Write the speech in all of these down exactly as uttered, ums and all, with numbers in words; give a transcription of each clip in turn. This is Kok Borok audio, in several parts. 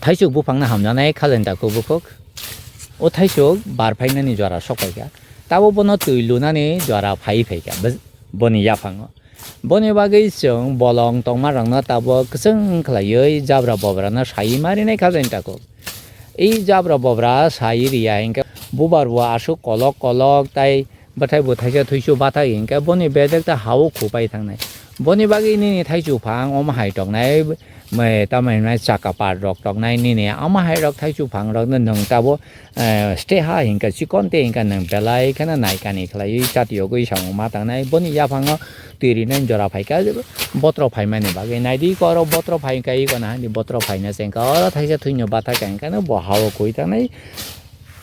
Thaisuk buphangno hamjaknai khajaini takhuk bukhuk. O thaisuk bar phainani jora sok phaikha. Tabo bono twi lunani jora phai phaikha, bos-, boni yaphango. Boni bagwi chwng bolong tongmarokno tabo kwchwng khlaiwi jabra bobrano saiwi ma rinai khajaini takhuk. I jabra bobra saiwi riya hinkhe bubar bo aswk kolok kolok tai bwthai bo thaisa thuisu bathai hinkhe boni bedek ta ha-o khupai thangnai. Boni bagwi nini thaisu phang omo hai toknai, mai tamo hinmai chaka pat rok toknai nini ama hai rok thaisu phang rok no nwng tabo, eh, stay ha hinkhe chikon te hinkhe nwng belai kheno naikani khlaiwi chatiyogwi samung ma tangnai. Boni yaphango twi rinai jora phaikha botro phaimani bagwi. Naidi iko oro botro phai hinkhe iko na hani botro phaina se hinkhe oro thaisa thuino bathai ka hinkhe no bo ha-o khui tangnai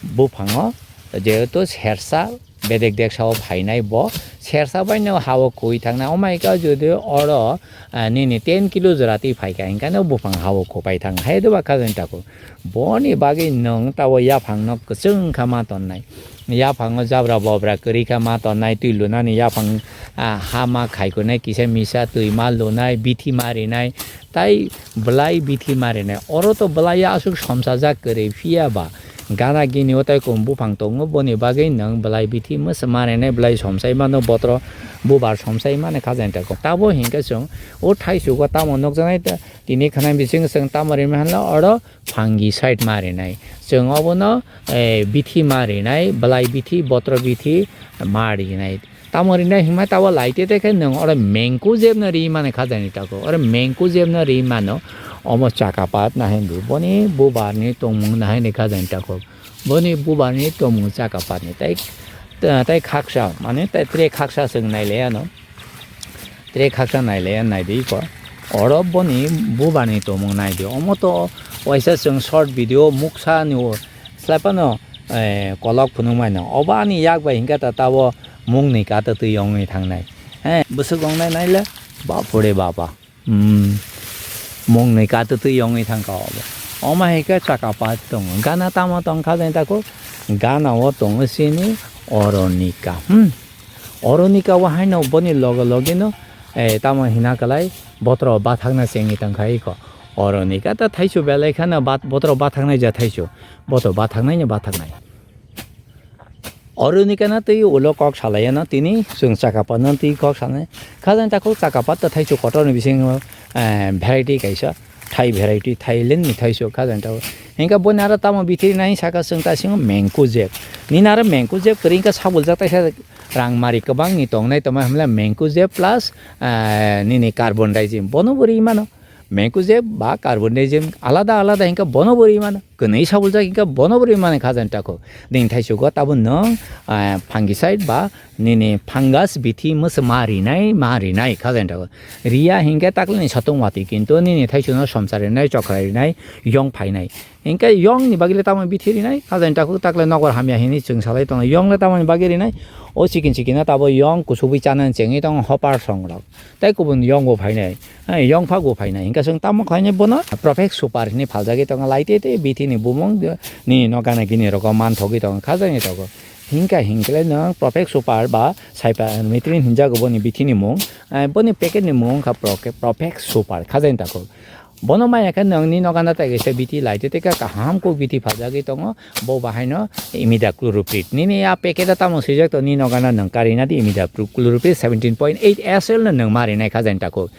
buphango. Jehetu sersa bedek deksa o phainai bo, sersa bai no ha-o khui thangnai. Omo hai khe jodi oro, ah, nini ten kilo jora twi phaikha hinkhe no buphang ha-o khupai thang hai doba khajaini takhuk. Boni bagwi nwng tabo yaphangno kwchwng kha ma tonnai. Yaphango jabra bobra kwrwi kha ma tonnai, twi lunani yaphang, ah, ha ma khaikunai kisa misa twi ma lunai, bithi ma rinai, tai bwlai bithi ma rinai. Oro to bwlai aswk somsajak kwrwi phiya ba gana gini o tai kum buphang tongo, boni bagwi nwng bwlai bithi mwsa ma rinai, bwlai somsai mano botro bubar somsai mani khajaini takhuk. Tabo hinkhe chwng o thaisugo tamo nukjaknai ta, tini khwnai bising chwng tamo rimani hanla oro fungicide ma rinai. Chwng obono, eh, bithi ma rinai, bwlai bithi, botro bithi ma rinai. Tamo rinai hwnma tabo laite te khe nwng oro mengkujeb no ri mani khajaini takhuk. Oro mengkujeb no ri mano omo chaka pat na hindi. Boni bubar ni tongmung na hindi khajaini takhuk. Boni bubar ni tongmung chaka pat ni. Tai, tai khaksa, mane tai tre khaksa chwng nai le ano. Tre khaksa nai le nai di ko. Oro boni bubar ni tongmung nai di. Omo to waisa chwng short video muksa ni o slai phano, eh, kolok phunuk mai no. Obo ani yak bai hinkhe ta tabo mung ni kata twi yongwi thangnai. Eh, bwswk wngnai nai le, bapore baba. Hmm. Mung ni kata twi yongwi thangkha obo. Omo hai khe chaka pat tongo. Gana tamo tongkha jani takhuk? Gana o tongo chini Oronika. Hmm. Oronika o haino boni loge loge no, eh, tamo hina kwlai botro bathakna chengwi tongkha iko. Oronika ta thaisu belai khana bat-, botro bathaknai ja thaisu. Botro bathaknai no bathaknai. Oronika no twi ulo kok salai ano tini chwng chaka pat no twi kok sanai. Kha jani takhuk chaka pat ta thaisu kotor ni bisingo, eh, variety kaisa. Thai variety, Thailand ni thaisu kha jani takhuk. Hinkhe boni aro tamo bithi rinai saka chwng ta singo mengkujeb. Nini aro mengkujeb kwrwi hinkhe sabuljak taisa rang mari kwbang ni tongnai tongma hwnla mengkujeb plus, eh, nini carbondazim. Bono bo ri mano. Mengkujeb ba carbondazim alada alada hinkhe bono bo ri mano. Kwnwi sabuljak hinkhe bono bo ri mano kha jani takhuk. Nini thaisugo tabuk nwng, eh, fungicide ba nini fungus bithi mwsa ma rinai, ma rinai kha jani takhuk. Riya hinkhe takle ni satung watwi kintu nini thaisuno somsa rinai, chokra rinai, yong phainai. Hinkhe yong ni bagwi le tamo bithi rinai, kha jani takhuk takle nokbar hamya hinwi chwng salai tongo. Yong le tamoni bagwi rinai, o chikin chikin no tabo yong kusubui chana chengwi tongo hopar song rok. Tei kubun yong bo phainai, eh, yong phak bo phainai. Hinkhe chwng tamo khlainai bono Profex Super hinwi phaljagwi tongo. Lai tei tei bithi ni bumung, nini no gana gini rogo manthogwi tongo, kha jani tongo. Hinkhe hinkhe le nwng Profex Super ba Cypermethrin hinjago boni bithi ni mung, eh, boni packet ni mung wngkha Proke-, Profex Super, kha jani takhuk. Bono maya khe nwng ni nokana tai kaisa bithi lai tei tei khe kaham kok bithi phaljagwi tongo, bo bahaino imidacloprid. Nini a packet o tamo swijak to ni nokana nwng karina di imidacloprid seventeen point eight S L no nwng ma rinai kha jani takhuk.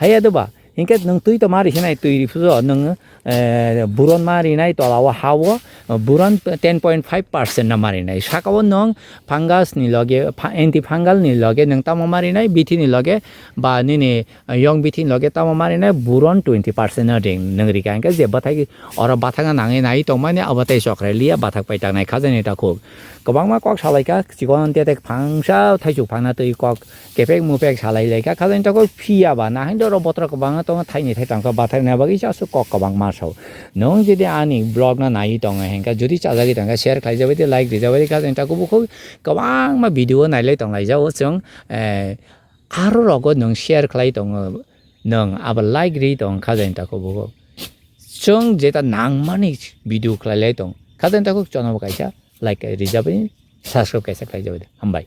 Haiya doba, hinkhe nwng twi to ma risinai twi riphujo nwng, eh, buron ma rinai tola o ha o, buron ten point five percent no ma rinai. Saka o nwng fungus ni loge, fa-, antifungal ni loge nwng tamo ma rinai bithi ni loge ba nini yong bithi ni loge tamo ma rinai buron twenty percent no ring nwng rika hinkhe je bwthai oro bathakna nangwi nai tongmani abo tei chokrai liya bathak pai tangnai kha jani takhuk. Kwbangma kok salai kha chikon tete phangsa thaichuk phangna twi kok kepek mupek salai lai kha kha jani takhuk phiya ba nahing doro botro kwbangma tongo thaini thai tangkha bathakna bagwi aswk kok kwbangma sao. Nwng jodi ani vlog no naiwi tongo hinkhe jodi chajagwi tongkha share khlai jabai di like rijak bai di kha jani takhuk bukhuk kwbangma video nailai tong lai jao chwng, eh, Aro rogo nwng share khlai tongo, nwng abo like ri tong kha jani takhuk bukhuk. Chwng jeta nangmani video khlai lai tong kha jani takhuk chono bo kaisa like rijabani subscribe kaisa khlai jabadi. Hambai.